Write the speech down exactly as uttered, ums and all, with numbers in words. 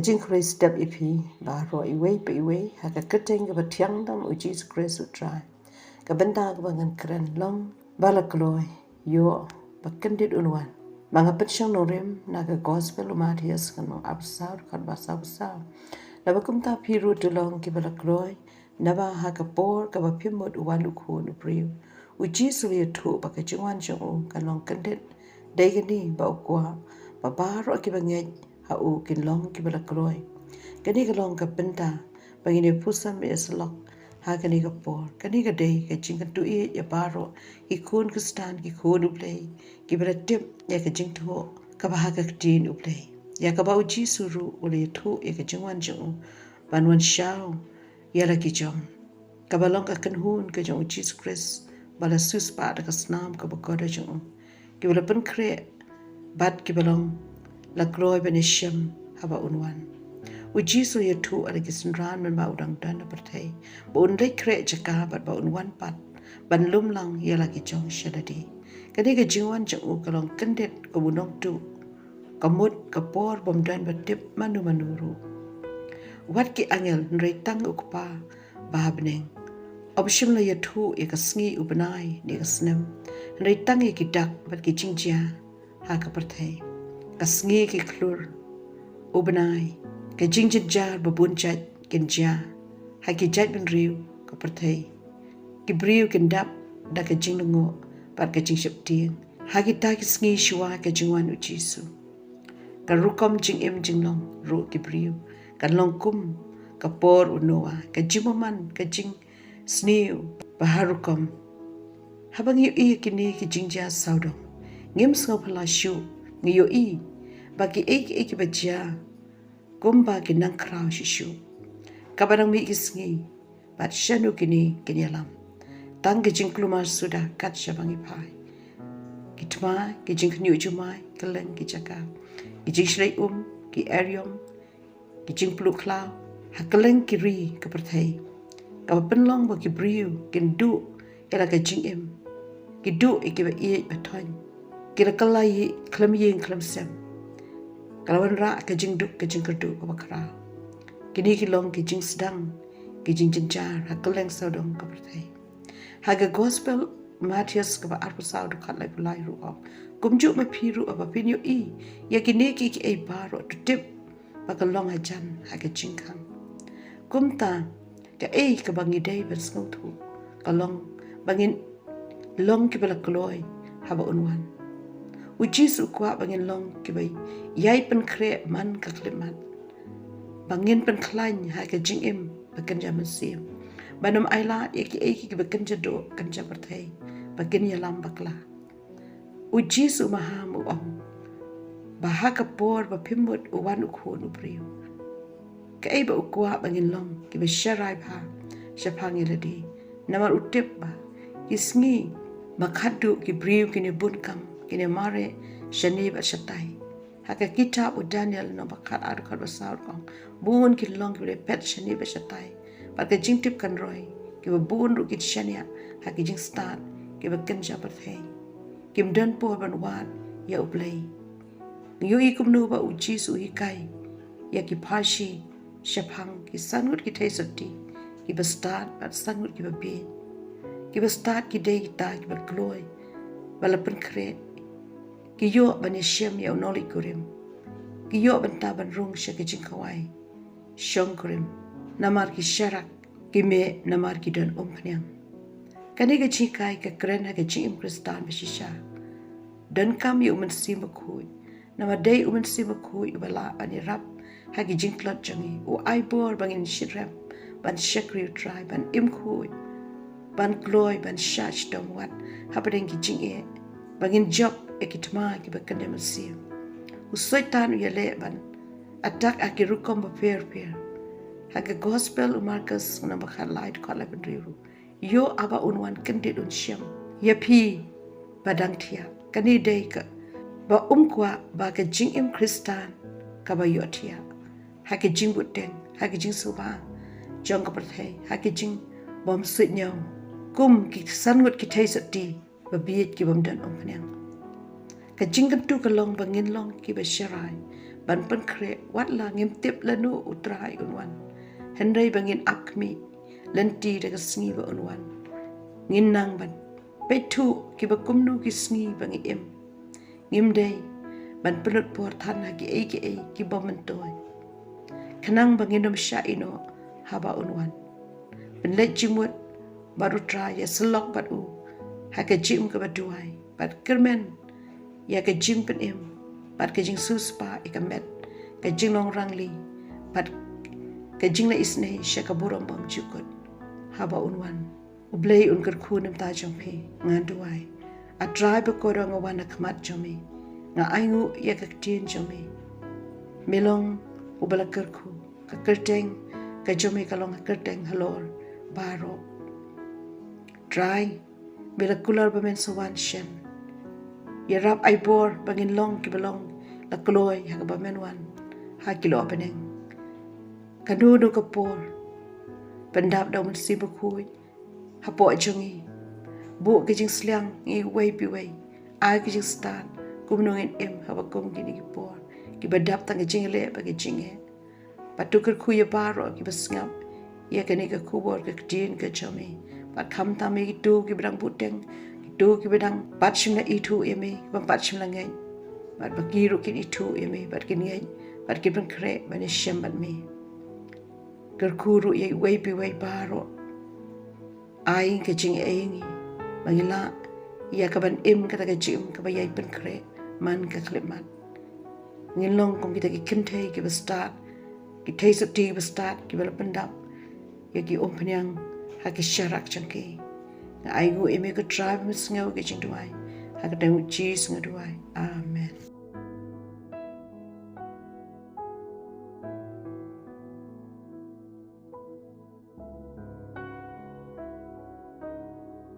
Jingkhublei step ïa phi baroh iwei pa iwei ha ka kyrteng kaba thiang tam u Jisu Khrist u Trai. Ka bynta kaba ngan kren long ba la kloi ïoh ba kyndit un wan. Ma nga pynshong nongrim na ka gospel u Mathaios ka lynnong arphew saw dkhot ba saw phew saw. Naba kumta phi ruh to long kiba la kloi, naba ha ka por kaba phim mut u wan u Khun u briew, u Jisu u la ïathuh ba ka jingwan jong u kan long kyndit. Dei kane ba u kwah ba baroh kiba ngeit ha u kin long kiba la kloi. Kane ka long ka bynta ba ngin ïa pyrshang ïa syllok ha kane ka por. Kane ka dei ka jingkyntu ïa baroh ki khun Khristan, ki khun u Blei kiba la tip ïa ka jingthoh kaba ha ka ktien u Blei, ïa kaba u Jisu ruh u la ïathuh ïa ka jingwan jong u ban wan shaw ïa la ki jong, kaba long ka kynhun ka jong u Jisu Khrist ba la siewspah da ka snam kaba kordor jong u, kiba la pynkhreh bad kiba long la kloi ban ïashem haba un wan. U Jisu u ïathuh ha la ki synran mynba u dang don ha pyrthei ba un leit khreh jaka bad ba un wan pat ban lum lang ïa la ki jong sha lade. Kane ka jingwan jong u ka long kyndit kaba u nongtuh, ka mut ka por bym don ba tip mano mano ruh wat ki angel, hynrei tang u Kpa ba ha bneng. Um shym la ïathuh ïa ka sngi, u bnai ne ka snem, hynrei tang ïa ki dak bad ki jingjia ha ka pyrthei. Ka sngi ki khlur, u bnai, ka jingjynjar ba bun jait kin jia ha ki jaitbynriew ka pyrthei. Ki briew kin dap da ka jinglyngngoh bad ka jingsheptieng ha kita ki sngi shuwa ka jingwan u Jisu. Ka rukom jingim jinglong ruh ki briew kan long kum ka por u Noah, ka jingbymman, ka jingsniew ba ha rukom. Haba ngi ïohi ïa kine ki jingjia sawdong, ngim sngewphylla shuh. Ngi ïohi ba kiei kiei kiba jia kumba ki nang khraw shuh shuh. Kaba dang mih ki sngi bad shano kine kin ïalam? Tang ki jingkulmar suda kat shaba ngi phai. Ki thma, ki jingkhynñiuh jumai kylleng ki jaka, ki jingshlei um, ki eriong, ki jingpluh khlaw ha kylleng ki ri ka pyrthei, kaba pynlong ba ki briew kin duh ïa la ka jingim, ki duh ïa kiba ïeit ba thoiñ, ki la kylla ïa khlem ïing khlem sem. Ka la wanrah ka jingduk ka jingkyrduh kaba khraw. Kine ki long ki jingsdang, ki jingjynjar ha kylleng sawdong ka pyrthei. Ha ka gospel Mathaios kaba arphew saw dkhot laiphew lai ruh ong, kumjuh ma phi ruh, haba phin ïohi ïa kine kiei kiei baroh, to tip ba ka long hajan ha ka jingkhang. Kumta kaei kaba ngi dei ban sngewthuh ka long ba ngin long kiba la kloi haba un wan. U Jisu u kwah ba ngin long kiba ïai pynkhreh man ka khyllipmat, ba ngin pynkhlaiñ ha ka jingim ba kynja mynsiem, ban ym ailad ïa kiei kiei kiba kynja duh kynja pyrthei ba kin ïalam bakla. U Jisu u maham u ong ba ha ka por ba phim mut u wan u Khun u briew, kaei ba u kwah ba ngin long? Kiba sharai bha shaphang ïa lade. Namar u tip ba ki sngi ba khatduh ki briew kin ïa bun kam, kin ïa mareh shane bad shatai. Ha ka kitab u Daniel lynnong ba khatar dkhot ba saw ruh ong, bun kin long kiba la phet shane bad shatai, bad ka jingtip kan roi, kiba bun ruh kin shaniah ha ki jingstad kiba kynja pyrthei. Kim don por ban wad ïa U Blei. Ngi ïohi kumno ba u Jisu u hikai ïa ki Pharisi shaphang ki san ngut ki theisotti kiba stad bad san ngut kiba bieit. Kiba stad ki dei kita kiba kloi ba la pynkhreh, ki ïoh ban ïashem ïa u nongleit kurim, ki ïoh bynta ban rung sha ka jingkhawai shongkurim, namar ki sharak, ki meh namar ki don umphniang. Kane ka jinghikai ka kren ha ka jingim Khristan ba shisha. Donkam ïa u Mynsiem Bakhuid, namar dei u Mynsiem Bakhuid uba lah ban ïarap ha ki jingtlot jong ngi. U ai bor ba ngin shitrhem ban shakri U Trai, ban im khuid, ban kloi, ban shah shitom wat hapdeng ki jingeh, ba ngin jop ïa ki thma kiba kynja mynsiem. U Soitan u ïaleh ban attack ha ki rukom bapher bapher. Ha ka gospel u Markos lynnong ba khatlai dkhot laiphew hynriew ruh, ïoh haba un wan kyndit un shem ïa phi ba dang thiah. Kane dei kaba um kwah ba ka jingim Khristan kaba ïohthiah ha ka jingbuteng, ha ka jingsuba jong ka pyrthei, ha ka jingbym suidñiew kum ki san ngut ki theisotti ba bieit kibym don umphniang. Ka jingkyntu ka long ba ngin long kiba sharai, ban pynkhreh, wat la ngim tip lano U Trai un wan. Hynrei ba ngin ap khmih lynti da ka sngi ba un wan. Ngin nang ban peit thuh kiba kumno ki sngi ba ngi im. Ngim dei ban pynlut por than ha kiei kiei ki bym myntoi, khnang ba ngin ym shah ïehnoh haba un wan. Pynleit jingmut bad U Trai, ïasyllok bad u ha ka jingim kaba duwai, bad kyrmen ïa ka jingpynim bad ka jingsiewspah ïa ka met, ka jinglong rangli bad ka jingleh isynei sha ka burom bymjukut haba un wan. U Blei un kyrkhu na ka bynta jong phi, ngan duwai. A Trai ba kordor, nga wan ha khmat jong me, nga ainguh ïa ka ktien jong me. Me long uba la kyrkhu, ka kyrteng ka jong me ka long ka kyrteng halor baroh. Trai, me la kular ba men sa wan shen. Ïarap ai bor ba ngin long kiba long la kloi ha kaba men wan ha ki lyoh bneng. Kano kano ka por, pyndap da U Mynsiem Bakhuid hapoh jong ngi. Buh ka jingsliang ngi uwei pa uwei. Ai ka jingstad kumno ngin im haba kum kine ki por kiba dap tang ka jingïaleh bad ka jingeh. Bad to kyrkhu ïa baroh kiba sngap ïa kane ka khubor ka ktien ka jong me. Bad khamtam ïa kito kiba dang buteng, kito kiba dang pat shym la ithuh ïa me, kiba pat shym la ngeit. Bad ba ki ruh kin ithuh ïa me bad kin ngeit bad kin pynkhreh ban ïashem bad me. Kyrkhu ruh ïa uwei pa uwei baroh. Ai ka jingaiei ïa ngi ba ngin lah ïa ka ban im kata ka jingim kaba ïai pynkhreh man ka khyllipmat. Ngin long kum kita ki kynthei kiba stad, ki theisotti kiba stad kiba la pyndap ïa ki umphniang ha ki sharak jong ki. Nga ainguh ïa me ko Trai ba me sngew ka jingduwai. Ha ka kyrteng U Jisu nga duwai. Amen.